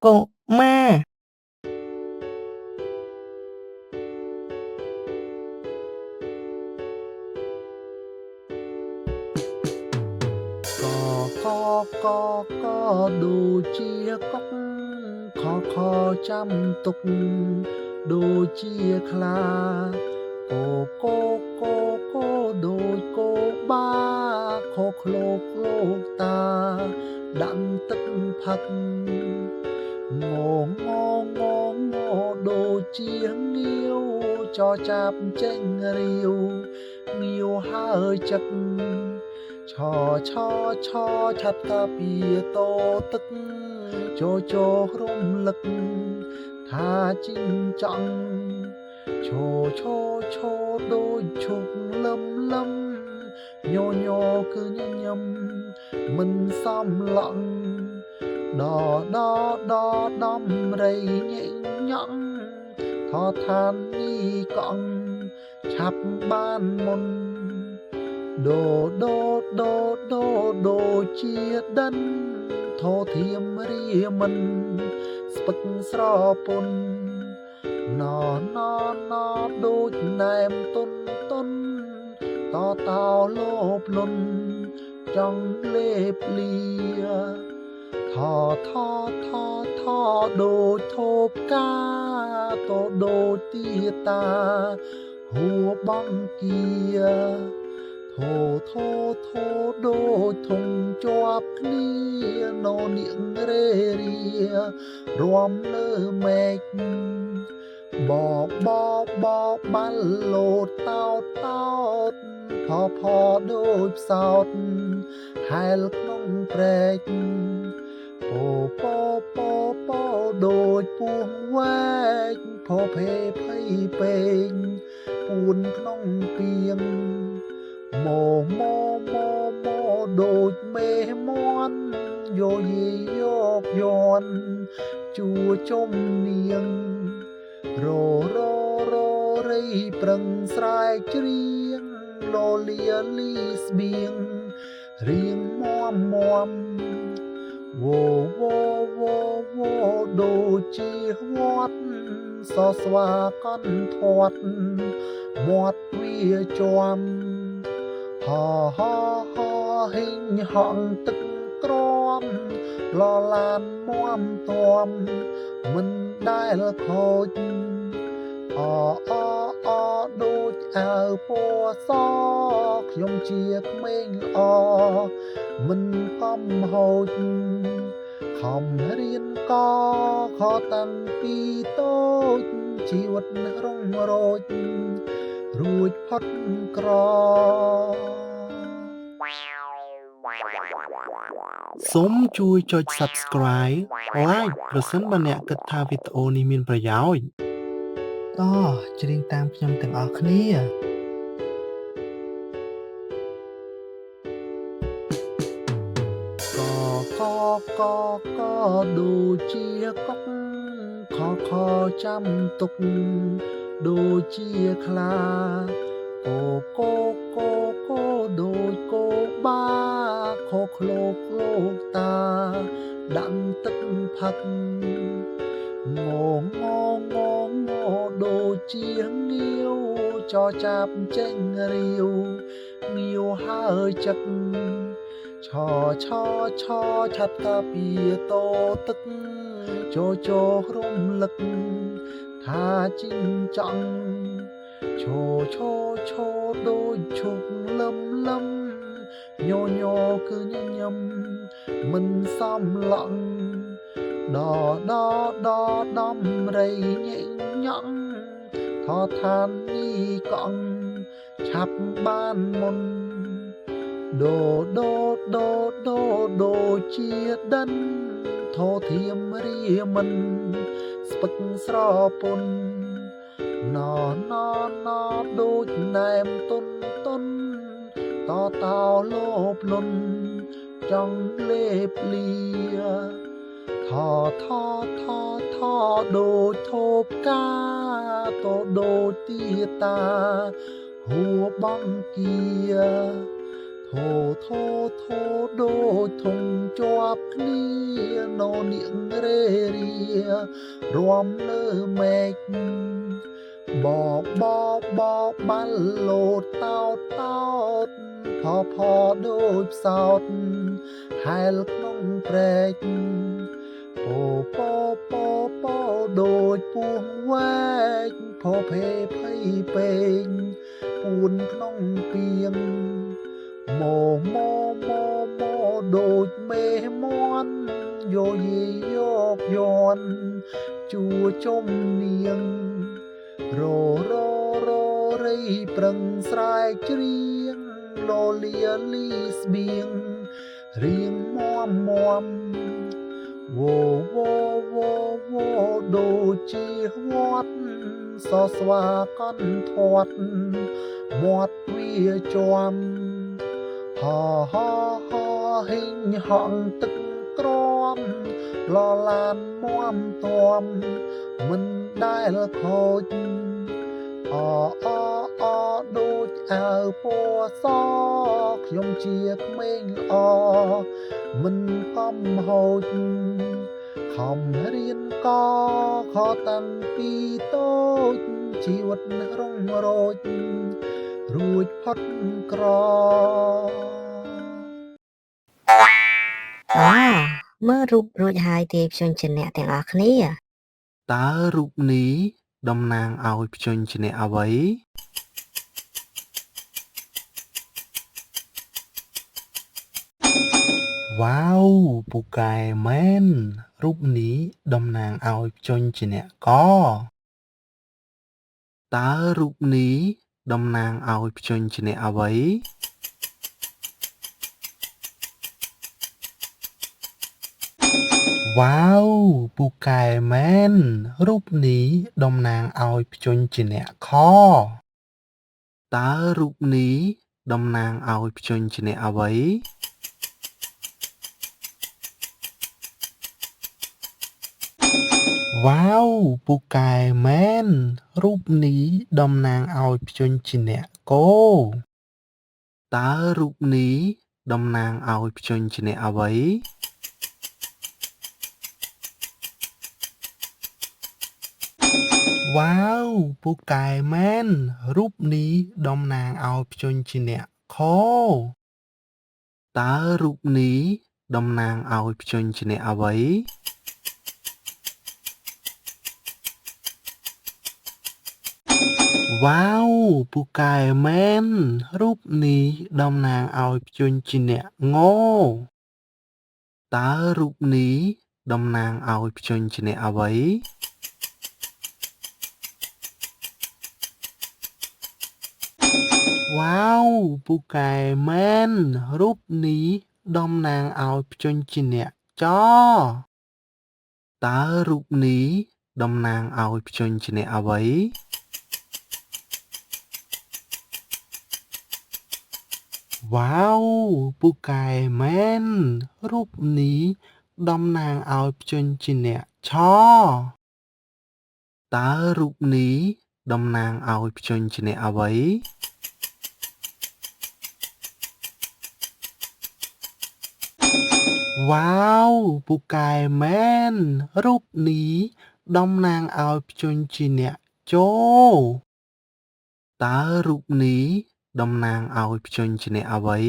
កុមារ កកកកដូចជាកុកខខចាំទុកដូចជាខ្លាកកកកដូចកបាខក្លោកលោកតាដាក់ទឹកផឹកងងងងដូចជាងាវចចាប់ចេញរាវងាវហើយចឹក ឆឆឆឆាត់កាពីតទឹកជជរំលឹកថាជីងចង់ឈឈឈដូចឈុកលឹមលឹមញញគឺញញឹមមិនសំឡង់ដដដដំរីញញងថឋាននេះកង់ឆាប់បានមុន ដូដូដូដូដូចជាដិនធោធៀមរាមិនស្ពឹកស្រពុនណណណដូចណែមទុនទុនតតោលោបលុនចង់លេបលាថថថថដូចធូបកាតដូចទាតាហួបងគា ធោធោធោដូចធុងជាប់គ្នាណូនាងរេរារំលើមេឃបបបបាល់លោតតោតតោតផផដូចផ្សោតហែលក្នុងព្រែកពោពោពោពោដូចពោះវែកផភេភ័យពេងពួនក្នុងពីង ម៉ម៉ម៉ម៉ដូចមេមន់យោយីយកយន់ជួជុំនាងររររៃប្រឹងស្រែកច្រៀងលលាលីស្បៀងរៀងមមមមវវវវដូចជាវត្តសស្វាកន់ធាត់មាត់វាជាំ ហហហហិញហងទឹកក្រមលឡានមមទាំមិនដែលខូចអអអដូចអាវពណ៌សខ្ញុំជាក្មេងល្អមិនកំហូចខំរៀនកខតាំងពីតូចជីវិតរុងរោចរួចផុតក្រ សូមជួយចុច Subscribe Like ប្រសិនបើអ្នកគិតថាវីដេអូនេះមានប្រយោជន៍តច្រៀងតាមខ្ញុំទាំងអស់គ្នា កកកកដូចជាកុកខខចាំទុកដូចជាខ្លាកកកកដូចកបាខក្លោកលោកតាដាក់ទឹកផឹកងងងងដូចជាងាវចចាប់ចេញរាវងាវហើយចឹក ឆឆឆឆាត់កាពីតទឹកជជរំលឹកថាជីងចង់ឈឈឈដូចឈុកលឹមលឹមញញគឺញញឹមមិនសំឡង់ដដដដំរីញញងថឋាននេះកង់ឆាប់បានមុន ដូដូដូដូដូចជាដិនធោធៀមរាមិនស្ពឹកស្រពុនណណណដូចណែមទុនទុនតតោលោបលុនចង់លេបលាថថថថដូចធូបកា តដូចទាតាហួបងគាធោធោធោដូចធំជាប់គ្នាណូនាងរេរារំលើមេឃបបបបាល់លោតតោតតោតផផដូចផ្សោតហែលក្នុងព្រែកពោពោពោពោដូចពួងវែកផភេភ័យពេងពួនក្នុងពីងម៉ូម៉ូម៉ូម៉ូដូចមេមន់យោយីយកយន់ជួជុំនាងររររៃប្រឹងស្រែកច្រៀងលលាលីស្បៀងរៀងមមមមវវវវដូចជាវត្តសស្វាកន់ធាត់មាត់វាជាំហហហហិញហងទឹកក្រមលឡានមមតំមិនដែលខូចអអអដូចអាវពណ៌សខ្ញុំជាក្មេងល្អមិនកំហូចខំរៀនកខតាំងពីតូចជីវិតរុងរោចរួចផុតក្រ អូមើលរូបរួចហើយទេព្យញ្ជនៈទាំងអស់គ្នា តើរូបនេះតំណាងឲ្យព្យញ្ជនៈអ្វី វ៉ាវពូកែមែនរូបនេះតំណាងឲ្យព្យញ្ជនៈកតើរូបនេះតំណាងឲ្យព្យញ្ជនៈអ្វី វ៉ាវពូកែមែនរូបនេះតំណាងឲ្យព្យញ្ជនៈខតើរូបនេះតំណាងឲ្យព្យញ្ជនៈអ្វី វ៉ាវពូកែមែនរូបនេះតំណាងឲ្យព្យញ្ជនៈគោតើរូបនេះតំណាងឲ្យព្យញ្ជនៈអ្វី វ៉ាវពូកែមែនរូបនេះតំណាងឲ្យព្យញ្ជនៈខតើរូបនេះតំណាងឲ្យព្យញ្ជនៈអ្វី វ៉ាវពូកែមែនរូបនេះតំណាងឲ្យព្យញ្ជនៈងតើរូបនេះតំណាងឲ្យព្យញ្ជនៈអ្វី វ៉ាវពូកែមែនរូបនេះតំណាងឲ្យព្យញ្ជនៈចតើរូបនេះតំណាងឲ្យព្យញ្ជនៈអ្វី វ៉ាវពូកែមែនរូបនេះតំណាងឲ្យព្យញ្ជនៈឆតើរូបនេះតំណាងឲ្យព្យញ្ជនៈអ្វី វ៉ាវពូកែមែនរូបនេះតំណាងឲ្យព្យញ្ជនៈជតើរូបនេះតំណាងឲ្យព្យញ្ជនៈអ្វី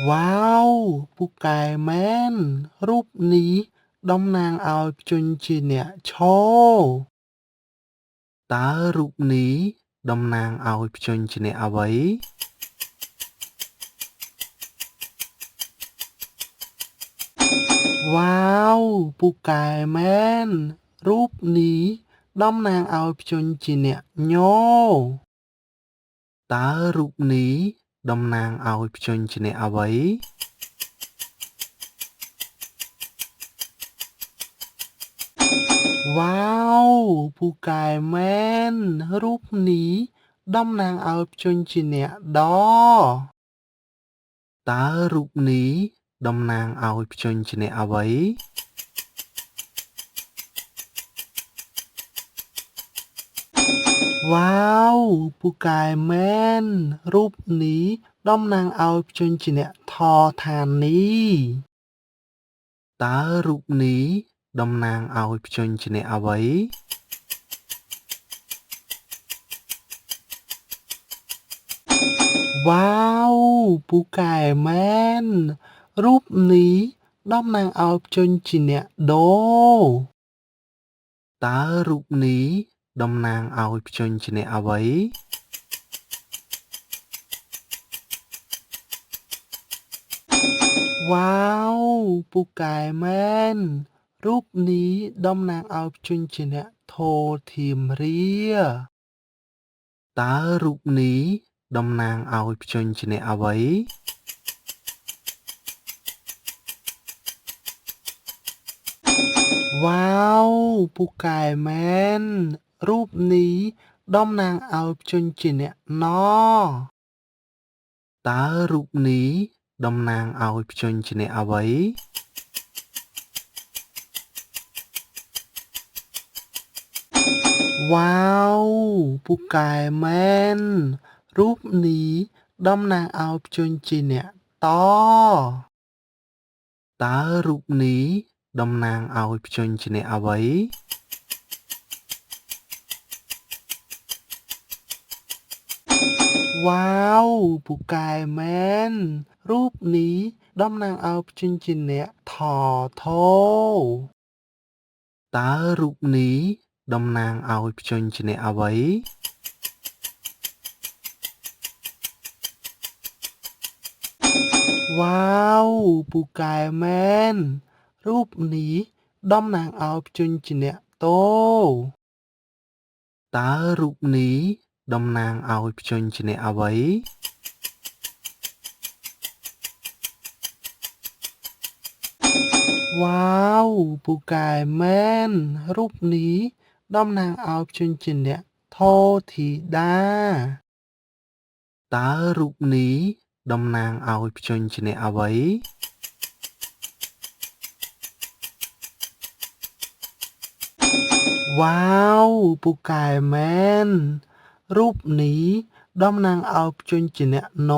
វ៉ាវពូកែមែនរូបនេះតំណាងឲ្យព្យញ្ជនៈឆតើរូបនេះតំណាងឲ្យព្យញ្ជនៈអ្វី វ៉ាវពូកែមែនរូបនេះតំណាងឲ្យព្យញ្ជនៈញតើរូបនេះតំណាងឲ្យព្យញ្ជនៈអ្វី វ៉ាវពូកែមែនរូបនេះតំណាងឲ្យព្យញ្ជនៈដតើរូបនេះ តំណាងឲ្យព្យញ្ជនៈអ្វី វ៉ាវពូកែមែនរូបនេះតំណាងឲ្យព្យញ្ជនៈថឋានីតើរូបនេះតំណាងឲ្យព្យញ្ជនៈអ្វី វ៉ាវពូកែមែនរូបនេះតំណាងឲ្យព្យញ្ជនៈដូតើរូបនេះតំណាងឲ្យព្យញ្ជនៈអ្វី វ៉ាវពូកែមែនរូបនេះតំណាងឲ្យព្យញ្ជនៈធធៀមរាតើរូបនេះតំណាងឲ្យព្យញ្ជនៈអ្វី វ៉ាវពូកែមែនរូបនេះតំណាងឲ្យព្យញ្ជនៈណតើរូបនេះតំណាងឲ្យព្យញ្ជនៈអ្វី វ៉ាវពូកែមែនរូបនេះតំណាងឲ្យព្យញ្ជនៈតតើរូបនេះតំណាងឲ្យព្យញ្ជនៈអ្វី វ៉ាវពូកែមែនរូបនេះតំណាងឲ្យព្យញ្ជនៈថធតើរូបនេះតំណាងឲ្យព្យញ្ជនៈអ្វី វ៉ាវពូកែមែនរូបនេះតំណាងឲ្យព្យញ្ជនៈតូតើរូបនេះតំណាងឲ្យព្យញ្ជនៈអ្វី វ៉ាវពូកែមែនរូបនេះតំណាងឲ្យព្យញ្ជនៈធធីតាតើរូបនេះតំណាងឲ្យព្យញ្ជនៈអ្វី វ៉ាវពូកែមែនរូបនេះតំណាងឲ្យព្យញ្ជនៈណ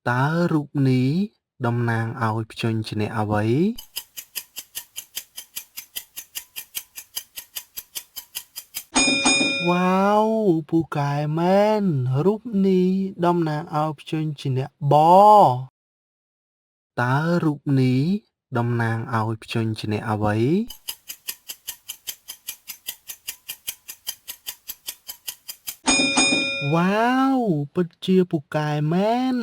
តើរូបនេះតំណាងឲ្យព្យញ្ជនៈអ្វី វ៉ាវពូកែមែនរូបនេះតំណាងឲ្យព្យញ្ជនៈបតើរូបនេះតំណាងឲ្យព្យញ្ជនៈអ្វី វ៉ាវពិតជាពូកែមែន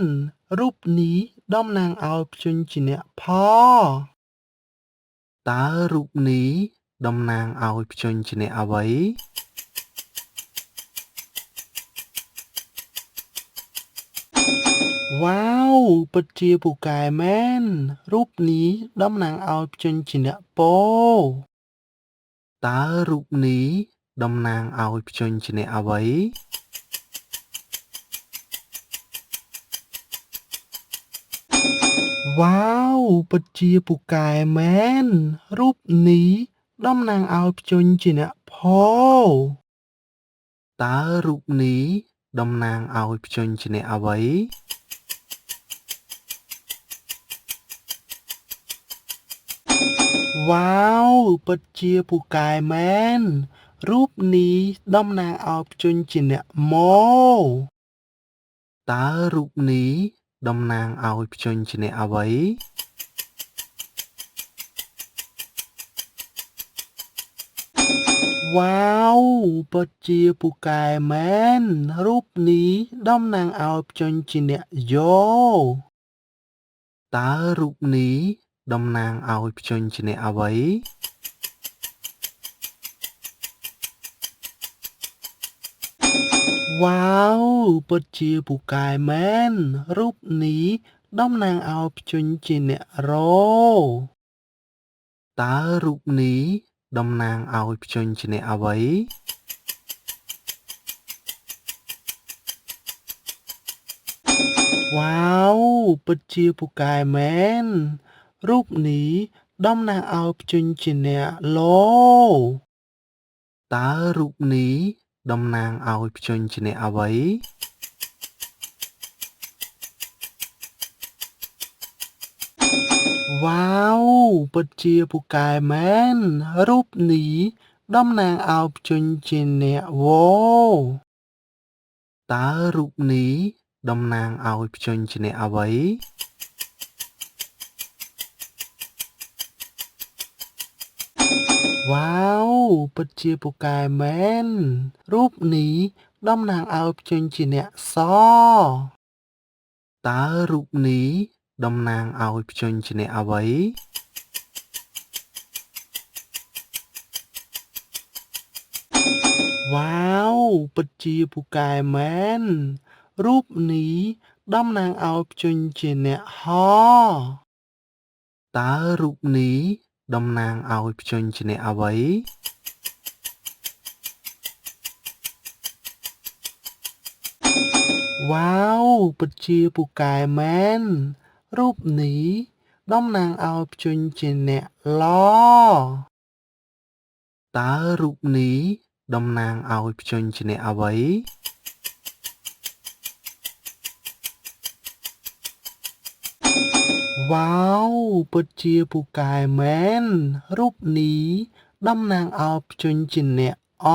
រូបនេះតំណាងឲ្យព្យញ្ជនៈផតើរូបនេះតំណាងឲ្យព្យញ្ជនៈអ្វី វ៉ាវពិតជាពូកែមែនរូបនេះតំណាងឲ្យព្យញ្ជនៈពោតើរូបនេះតំណាងឲ្យព្យញ្ជនៈអ្វី វ៉ាវពិតជាពូកែមែនរូបនេះតំណាងឲ្យព្យញ្ជនៈផតើរូបនេះតំណាងឲ្យព្យញ្ជនៈអ្វី វ៉ាវពិតជាពូកែមែនរូបនេះតំណាងឲ្យព្យញ្ជនៈម៉តើរូបនេះតំណាងឲ្យព្យញ្ជនៈអ្វី វ៉ាវពិតជាពូកែមែនរូបនេះតំណាងឲ្យព្យញ្ជនៈយោតើរូបនេះតំណាងឲ្យព្យញ្ជនៈអ្វី វ៉ាវពិតជាពូកែមែនរូបនេះតំណាងឲ្យព្យញ្ជនៈរតើរូបនេះតំណាងឲ្យព្យញ្ជនៈអ្វី វ វ៉ាវពិតជាពូកែមែនរូបនេះតំណាងឲ្យព្យញ្ជនៈឡតើរូបនេះតំណាងឲ្យព្យញ្ជនៈអ្វីវ៉ាវពិតជាពូកែមែនរូបនេះតំណាងឲ្យព្យញ្ជនៈវតើរូបនេះតំណាងឲ្យព្យញ្ជនៈអ្វីវ៉ាវពិតជាពូកែមែនរូបនេះតំណាងឲ្យព្យញ្ជនៈសតើរូបនេះតំណាងឲ្យព្យញ្ជនៈអ្វីវ៉ាវពិតជាពូកែមែនរូបនេះតំណាងឲ្យព្យញ្ជនៈហតើរូបនេះតំណាងឲ្យព្យញ្ជនៈអ្វីវ៉ាវពិតជាពូកែមែនរូបនេះតំណាងឲ្យព្យញ្ជនៈឡតើរូបនេះតំណាងឲ្យព្យញ្ជនៈអ្វីវ៉ាវពិតជាពូកែមែនរូបនេះតំណាងឲ្យព្យញ្ជនៈអ